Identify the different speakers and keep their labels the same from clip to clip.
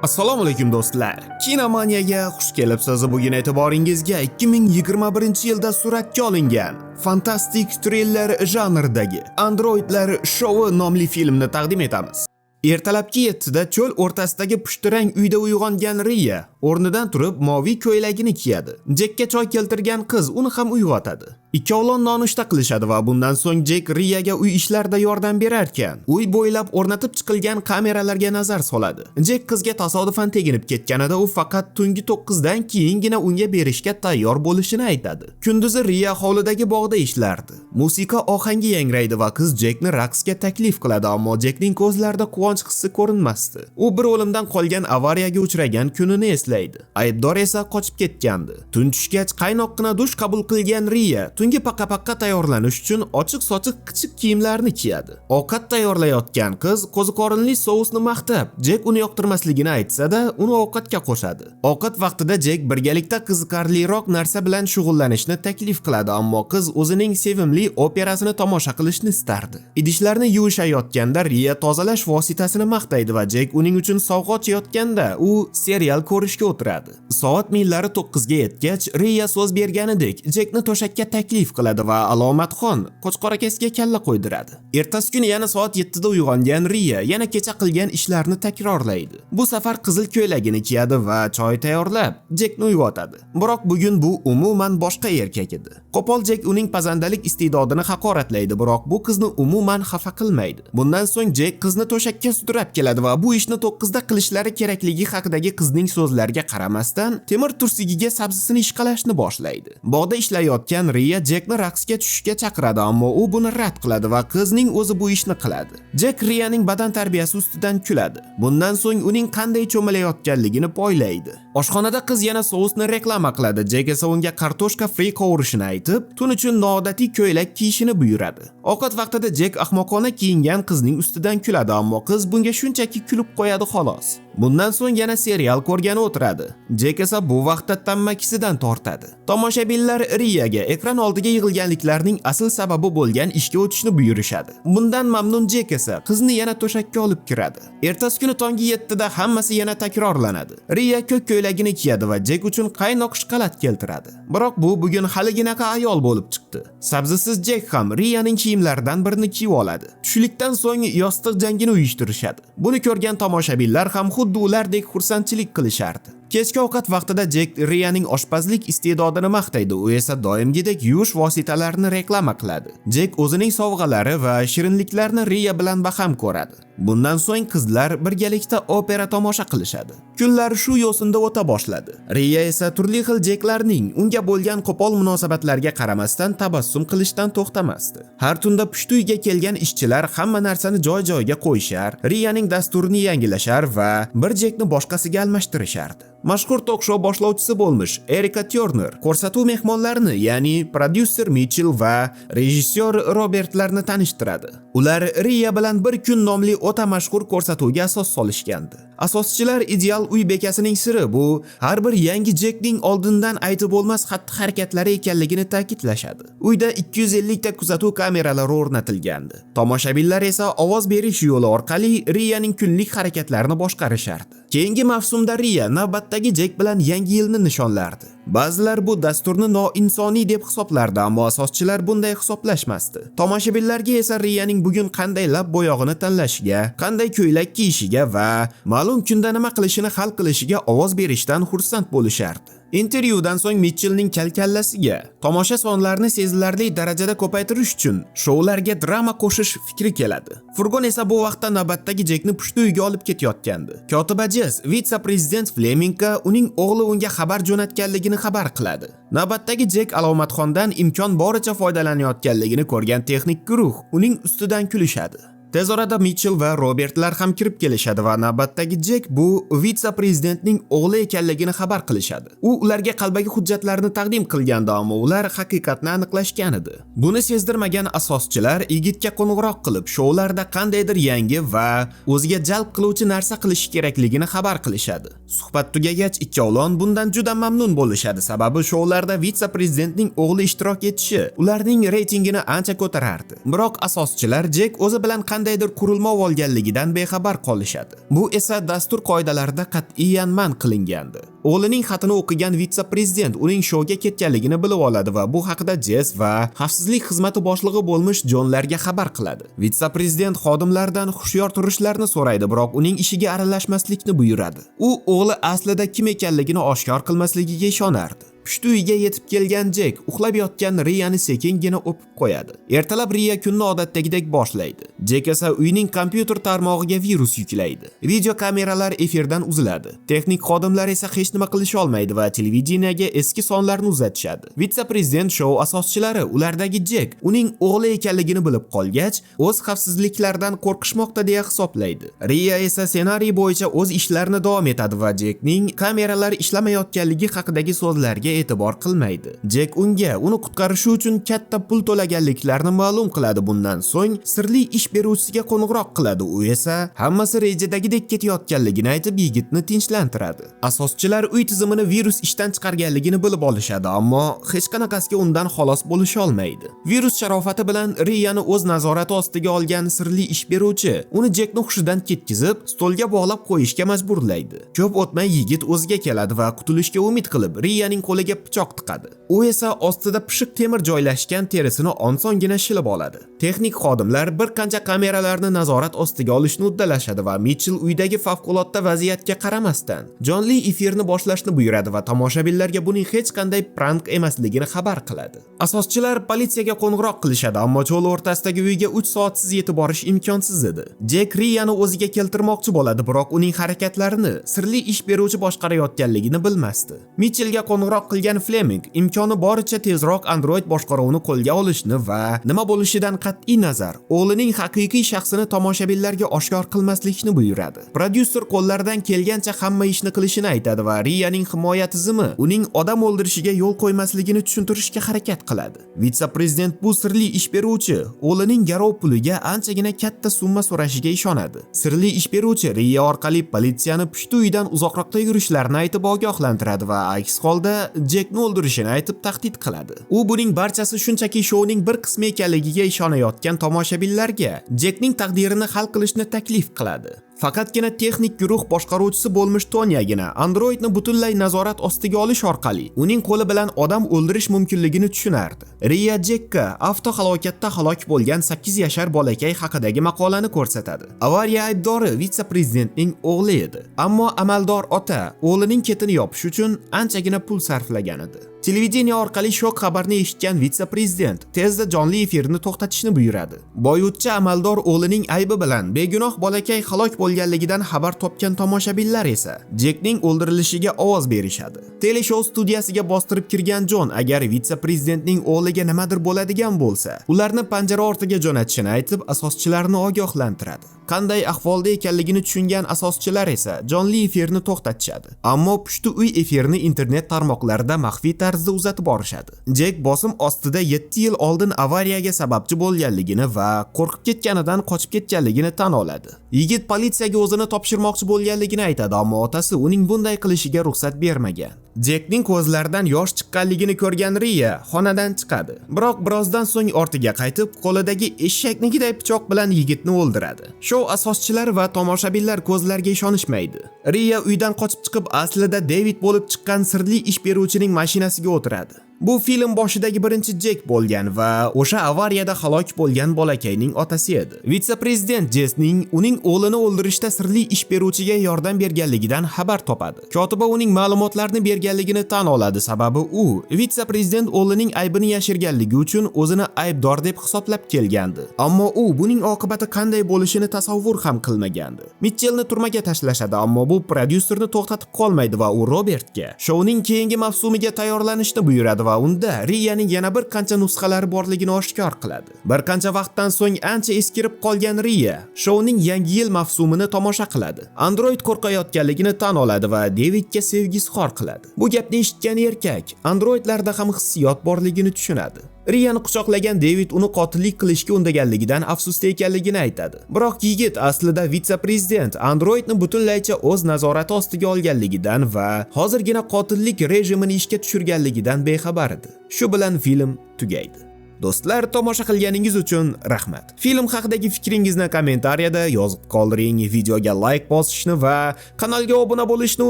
Speaker 1: Assalomu alaykum, do'stlar. Kinomaniyaga xush kelibsiz. Bugun e'tiboringizga 2021-yilda suratga olingan fantastik triller janridagi "Androidlar shoui" nomli filmni taqdim etamiz. Ertalabki 7 da cho'l o'rtasidagi pushtirang uyda uyg'ongan Riya o'rnidan turib moviy ko'ylagini kiyadi. Jekka choy keltirgan qiz uni ham uyg'otadi. Ikkovlon nonushta qilishadi va bundan so'ng Jek Riyaga uy ishlarida yordam berarkan, uy bo'ylab o'rnatib chiqilgan kameralarga nazar soladi. Jek qizga tasodifan teginib ketganida, u faqat tungi 9 dan keyingina unga berishga tayyor bo'lishini aytadi. Kunduzi Riya hovlidagi bog'da ishlardi. Musiqa ohangi yangraydi va qiz Jekni raqsga taklif qiladi, ammo Jekning ko'zlarida quvonch hissi ko'rinmasdi. U bir o'limdan qolgan avariyaga uchragan kunini eslaydi. Aybdor esa qochib ketgandi. Tun tushgach, qaynoqqina dush qabul qilgan Riya tungi paqa-paqqa tayyorlanish uchun ochiq-sochiq kichik kiyimlarni kiyadi. Ovqat tayyorlayotgan qiz qo'ziqorinli sousni maqtab, Jek uni yoqtirmasligini aytsa-da, uni ovqatga qo'shadi. Ovqat vaqtida Jek birgalikda qiziqarliroq narsa bilan shug'ullanishni taklif qiladi, ammo qiz o'zining sevimli operasini tomosha qilishni istardi. Idishlarni yuvishayotganda Riya tozalash vositasini maqtaydi va Jek uning uchun sovg'a ochayotganda, u serial ko'rishga o'tiradi. Soat millari 9 ga yetgach, Riya so'z berganidek Jekni to'shakka taklif qiladi va Alomatxon qo'chqor akasiga kalla qo'ydiradi. Ertasi kuni yana soat 7 da uyg'ongan Riya yana kecha qilgan ishlarni takrorlaydi. Bu safar qizil ko'ylagini kiyadi va choy tayyorlab, Jekni uyg'otadi. Biroq bugun bu umuman boshqa erkak edi. Qo'pol Jek uning pazandalik iste'dodini haqoratlaydi, biroq bu qizni umuman xafa qilmaydi. Bundan so'ng Jek qizni to'shakka sudrab keladi va bu ishni 9 da qilishlari kerakligi haqidagi qizning so'zlariga qaramasdan, temir tursugiga sabzisini ishqalashni boshlaydi. Bog'da ishlayotgan Riya Jekni raqsga tushishga chaqiradi, ammo u buni rad qiladi va qizning o'zi bu ishni qiladi. Jek Riyaning badan tarbiyasi ustidan kuladi. Bundan so'ng uning qanday cho'milayotganligini poylaydi. Oshxonada qiz yana sousni reklama qiladi. Jek esa unga kartoshka fri qovurishini aytib, tun uchun noodatiy ko'ylak kiyishini buyuradi. Ovqat vaqtida Jek ahmoqona kiyingan qizning ustidan kuladi, ammo qiz bunga shunchaki kulib qo'yadi, xolos. Bundan so'ng yana serial ko'rgani o'tiradi. Jek esa bu vaqtda tammakisidan tortadi. Tomoshabinlar Riyaga ekran oldiga yig'ilganliklarning asl sababi bo'lgan ishga o'tishni buyurishadi. Bundan mamnun Jek esa qizni yana to'shakka olib kiradi. Ertasi kuni tongi 7 da hammasi yana takrorlanadi. Riya ko'k ko'ylagini kiyadi va Jek uchun qaynoq shokolad keltiradi. Biroq bu bugun haliginaqa ayol bo'lib chiqdi. Sabzisiz Jek ham Riyaning kiyimlaridan birini kiyib oladi. Tushlikdan so'ng yostiq jangini uyushtirishadi. Buni ko'rgan tomoshabinlar ham xuddi ulardek xursandchilik qilishardi. Kechki ovqat vaqtida Jek Riyaning oshpazlik iste'dodini maqtaydi, u esa doimgidek yuvish vositalarini reklama qiladi. Jek o'zining sovg'alari va shirinliklarni Riya bilan baham ko'radi. Bundan so'ng qizlar birgalikda opera tomosha qilishadi. Kunlar shu yo'sinda o'ta boshladi. Riya esa turli xil Jeklarning unga bo'lgan qo'pol munosabatlarga qaramasdan tabassum qilishdan to'xtamasdi. Har tunda pushti uyga kelgan ishchilar hamma narsani joy-joyiga qo'yishar, Riyaning dasturini yangilashar va bir Jekni boshqasiga almashtirishardi. Mashhur tok-shou boshlovchisi bo'lmish Erika Turner ko'rsatuv mehmonlarini, ya'ni prodyuser Mitchell va rejissyor Robertlarni tanishtiradi. Ular "Riya bilan bir kun" nomli o'ta mashhur ko'rsatuvga asos solishgandi. Asoschilar ideal uy bekasining siri bu har bir yangi Jekning oldindan aytib bo'lmas xatti-harakatlari ekanligini ta'kidlashadi. Uyda 250 ta kuzatuv kameralari o'rnatilgandi. Tomoshabinlar esa ovoz berish yo'li orqali Riyaning kunlik harakatlarini boshqarishardi. Keyingi mavsumda Riya navbatdagi Jek bilan Yangi yilni nishonlardi. Ba'zilar bu dasturni noinsoniy deb hisoblardi, ammo asoschilar bunday hisoblashmasdi. Tomoshabinlarga esa Riyaning bugun qanday lab bo'yog'ini tanlashiga, qanday ko'ylak kiyishiga va ma'lum kunda nima qilishini hal qilishiga ovoz berishdan xursand bo'lishardi. Intervyudan so'ng Mitchellning kalkallasiga tomosha sonlarini sezilarli darajada ko'paytirish uchun shoularga drama qo'shish fikri keladi. Furgon esa bu vaqtda navbatdagi Jekni pushti uyga olib ketayotgandi. Kotiba Jess vitse-prezident Flemingga uning o'g'li unga xabar jo'natganligini xabar qiladi. Navbatdagi Jek Alomatxondan imkon boricha foydalanayotganligini ko'rgan texnik guruh uning ustidan kulishadi. Tez orada Mitchell va Robertlar ham kirib kelishadi va navbatdagi Jek bu vitse-prezidentning o'g'li ekanligini xabar qilishadi. U ularga qalbaki hujjatlarni taqdim qilgandi, ammo ular haqiqatni aniqlashgan edi. Buni sezdirmagan asoschilar yigitga qo'ng'iroq qilib, shoularda qandaydir yangi va o'ziga jalb qiluvchi narsa qilishi kerakligini xabar qilishadi. Suhbat tugagach, ikkovlon bundan juda mamnun bo'lishadi, sababi shoularda vitse-prezidentning o'g'li ishtirok etishi ularning reytingini ancha ko'tarardi. Biroq asoschilar Jek o'zi bilan qanday qandaydir qurilma olganligidan bexabar qolishadi. Bu esa dastur qoidalarida qat'iyan man qilingandi. O'g'lining xatini o'qigan vitse-prezident uning shouga ketganligini bilib oladi va bu haqida Jess va xavfsizlik xizmati boshlig'i bo'lmish Jonlarga xabar qiladi. Vitse-prezident xodimlardan hushyor turishlarini so'raydi, biroq uning ishiga aralashmaslikni buyuradi. U o'g'li aslida kim ekanligini oshkor qilmasligiga ishonardi. Pushti uyga yetib kelgan Jek uxlab yotgan Riyani sekingina o'pib qo'yadi. Ertalab Riya kunni odatdagidek boshlaydi. Jek esa uyning kompyuter tarmog'iga virus yuklaydi. Video kameralar efirdan uziladi. Texnik xodimlar esa hech nima qilisha olmaydi va televideniyaga eski sonlarni uzatishadi. Vitse-prezident shou asoschilari ulardagi Jek uning o'g'li ekanligini bilib qolgach, o'z xavfsizliklaridan qo'rqishmoqda deya hisoblaydi. Riya esa ssenariy bo'yicha o'z ishlarini davom etadi va Jekning kameralar ishlamayotganligi haqidagi so'zlarga e'tibor qilmaydi. Jek unga uni qutqarishi uchun katta pul to'laganliklarini ma'lum qiladi. Bundan so'ng sirli ish beruvchisiga qo'ng'iroq qiladi. U esa hammasi rejadagidek ketayotganligini aytib, yigitni tinchlantiradi. Asoschilar uy tizimini virus ishdan chiqarganligini bilib olishadi, ammo hech qanaqasiga undan xalos bo'lisha olmaydi. Virus sharofati bilan Riyani o'z nazorati ostiga olgan sirli ish beruvchi uni Jekni hushidan ketkizib, stolga bog'lab qo'yishga majburlaydi. Ko'p o'tmay yigit o'ziga keladi va qutulishga umid qilib, Riyaning qo'liga pichoq tiqadi. U esa ostida pishiq temir joylashgan terisini osongina shilib oladi. Texnik xodimlar bir qancha kameralarni nazorat ostiga olishni uddalashadi va Mitchell uydagi favqulodda vaziyatga qaramasdan jonli efirni boshlashni buyuradi va tomoshabinlarga buning hech qanday prank emasligini xabar qiladi. Asoschilar politsiyaga qo'ng'iroq qilishadi, ammo cho'l o'rtasidagi uyga 3 soatsiz yetib borish imkonsiz edi. Jek Riyani o'ziga keltirmoqchi bo'ladi, biroq uning harakatlarini sirli ish beruvchi boshqarayotganligini bilmasdi. Mitchellga qo'ng'iroq qilgan Fleming imkoni boricha tezroq Android boshqaruvini qo'lga olishni va nima bo'lishidan qat'iy nazar o'g'lining haqiqiy shaxsini tomoshabinlarga oshkor qilmaslikni buyuradi. Prodyuser qo'llaridan kelgancha hamma ishni qilishini aytadi va Riyaning himoya tizimi uning odam o'ldirishiga yo'l qo'ymasligini tushuntirishga harakat qiladi. Vitse-prezident bu sirli ish beruvchi o'g'lining garov puliga anchagina katta summa so'rashiga ishonadi. Sirli ish beruvchi Riya orqali politsiyani pushti uydan uzoqroqda yurishlarini aytib ogohlantiradi va aks holda Jekni o'ldirishini aytib tahdid qiladi. U buning barchasi shunchaki shouning bir qismi ekanligiga ishonayotgan tomoshabinlarga Jekning taqdirini hal qilishni taklif qiladi. Faqatgina texnik guruh boshqaruvchisi bo'lmish Tonyagina Androidni butunlay nazorat ostiga olish orqali uning qo'li bilan odam o'ldirish mumkinligini tushunardi. Riya Jekka avtohalokatda halok bo'lgan 8 yashar bolakay haqidagi maqolani ko'rsatadi. Avariya aybdori vitse-prezidentning o'g'li edi. Ammo amaldor ota o'g'lining ketini yopish uchun anchagina pul sarflagan edi. Televideniye orqali shok xabarni eshitgan vitse-prezident tezda jonli efirni to'xtatishni buyuradi. Boyvutcha amaldor o'g'lining aybi bilan begunoh bolakay halok bo'lganligidan xabar topgan tomoshabinlar esa Jekning o'ldirilishiga ovoz berishadi. Teleshou studiyasiga bostirib kirgan Jon agar vitse-prezidentning o'g'liga nimadir bo'ladigan bo'lsa, ularni panjara ortiga jo'natishini aytib, asoschilarni ogohlantiradi. Qanday ahvolda ekanligini tushungan asoschilar esa jonli efirni to'xtatishadi. Ammo pushti uy efirini internet tarmoqlarida maxfiy tarzda uzatib borishadi. Jek bosim ostida 7 yil oldin avariyaga sababchi bo'lganligini va qo'rqib ketganidan qochib ketganligini tan oladi. Yigit politsiyaga o'zini topshirmoqchi bo'lganligini aytadi, ammo otasi uning bunday qilishiga ruxsat bermagan. Jekning ko'zlaridan yosh chiqqanligini ko'rgan Riya xonadan chiqadi. Biroq birozdan so'ng ortiga qaytib, qo'lidagi eshaknikiday pichoq bilan yigitni o'ldiradi. Shou asoschilari va tomoshabinlar ko'zlariga ishonishmaydi. Riya uydan qochib chiqib, aslida David bo'lib chiqqan sirli ish beruvchining mashinasiga o'tiradi. Bu film boshidagi birinchi Jek bo'lgan va o'sha avariyada halok bo'lgan bolakayning otasi edi. Vitse-prezident Jessning uning o'g'lini o'ldirishda sirli ish beruvchiga yordam berganligidan xabar topadi. Kotiba uning ma'lumotlarni berganligini tan oladi, sababi u vitse-prezident o'g'lining aybini yashirganligi uchun o'zini aybdor deb hisoblab kelgandi. Ammo u buning oqibati qanday bo'lishini tasavvur ham qilmagandi. Mitchellni turmaga tashlashadi, ammo bu prodyuserni to'xtatib qolmaydi va u Robertga shouning keyingi mavsumiga tayyorlanishni buyuradi va unda Riyaning yana bir qancha nusxalari borligini oshkor qiladi. Bir qancha vaqtdan so'ng ancha eskirib qolgan Riya shouning yangi yil mavsumini tomosha qiladi. Android qo'rqayotganligini tan oladi va Davidga sevgi izhor qiladi. Bu gapni eshitgan erkak androidlarda ham hissiyot borligini tushunadi. Riyani quchoqlagan David uni qotillik qilishga undaganligidan afsusda ekanligini aytadi. Biroq yigit aslida vitse-prezident Androidni butunlaycha o'z nazorati ostiga olganligidan va hozirgina qotillik rejimini ishga tushirganligidan bexabar edi. Shu bilan film tugaydi. Do'stlar, tomosha qilganingiz uchun rahmat. Film haqidagi fikringizni kommentariyada yozib qoldiring, videoga layk bosishni va kanalga obuna bo'lishni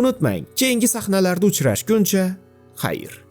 Speaker 1: unutmang. Keyingi sahnalarda uchrashguncha, xayr.